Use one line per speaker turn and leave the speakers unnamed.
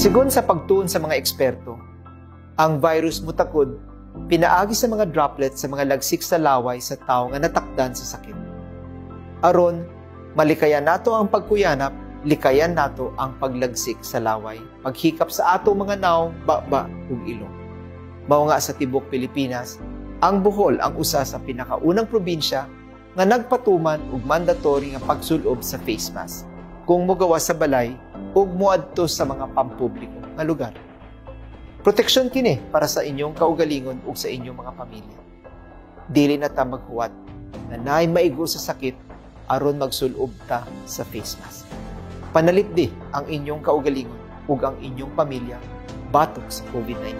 Sigon sa pagtuon sa mga eksperto, ang virus mutakod pinaagi sa mga droplets sa mga lagsik sa laway sa tawo nga natakdan sa sakit. Aron, malikayan nato ang pagkuyanap, likayan nato ang paglagsik sa laway, paghikap sa ato mga nawong, baba ug ilong. Mao nga sa tibok Pilipinas, ang Bohol ang usa sa pinakaunang probinsya nga nagpatuman og mandatory nga pagsulob sa face mask kung mogawas sa balay ug moadto sa mga pampubliko nga lugar. Proteksyon kini para sa inyong kaugalingon ug sa inyong mga pamilya. Dili na ta maghuwat na naay maigo sa sakit aron magsulob ta sa face mask. Panalipdi ang inyong kaugalingon ug ang inyong pamilya batok sa COVID-19.